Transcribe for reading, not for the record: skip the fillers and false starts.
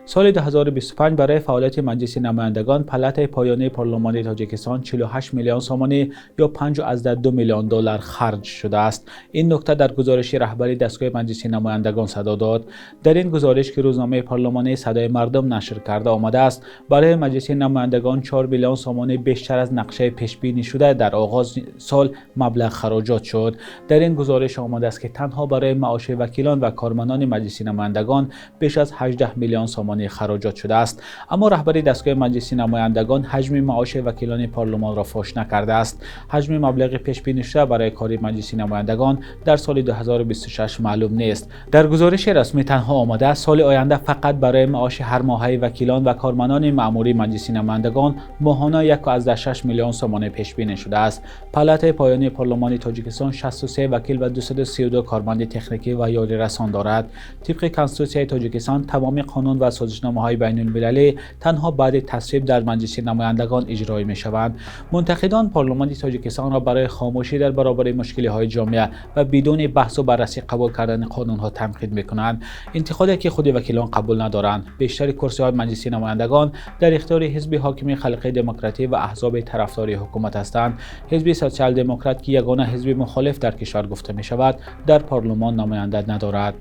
Соли 2025 барои фаъолияти Маҷлиси намояндагон палатаи поёнии парлумони Тоҷикистон 48 миллион сомонӣ ё 5,2 миллион доллар харҷ шудааст. Ин нукта дар гузориши роҳбарии дастгоҳи Маҷлиси намояндагон садо дод. Дар ин гузориш, ки рӯзномаи парлумонии «Садои мардум» нашр кардааст, омадааст: барои Маҷлиси намояндагон 4 миллион сомонӣ бештар аз нақшаи пешбинишуда дар оғози сол маблағ харҷот шуд. Дар ин гузориш омадааст, ки танҳо барои маоши вакилон ва кормандони Маҷлиси намояндагон беш аз 18 миллион сомонӣ харҷот шудааст. Аммо роҳбарии дастгоҳи Маҷлиси намояндагон ҳаҷми маоши вакилони парлумонро фош накардааст. Ҳаҷми маблағи пешбинишуда барои кори Маҷлиси намояндагон дар соли 2026 маълум нест. Дар гузориши расмӣ танҳо омадааст, соли оянда фақат барои маоши ҳар моҳаи вакилон ва кормандони маъмурии Маҷлиси намояндагон моҳона 1,6 миллион сомонӣ пешбинӣ шудааст. Палатаи поёнии парлумони Тоҷикистон 63 вакил ва 232 корманди техникӣ ва ёрирасон дорад. Тибқи Конститутсияи Тоҷикистон тамоми қонун ва созишномаҳои байналмилалӣ танҳо баъд аз тасвиб дар Маҷлиси намояндагон иҷроӣ мешаванд. Мунтақидон парлумони Тоҷикистонро барои хомӯшӣ дар баробари мушкилиҳои ҷомеа ва бидуни баҳсу баррасӣ қабул кардани қонунҳо танқид мекунанд. Интиқоде ки худи вакилон қабул надоранд. Бештари курсиҳои Маҷлиси намояндагон дар ихтиёри Ҳизби ҳокими Халқии Демократӣ ва аҳзоби тарафдори ҳукумат ҳастанд. Ҳизби Сотсиал-Демократ, ки ягона ҳизби мухолиф дар кишвар гуфта мешавад, дар парлумон намоянда надорад.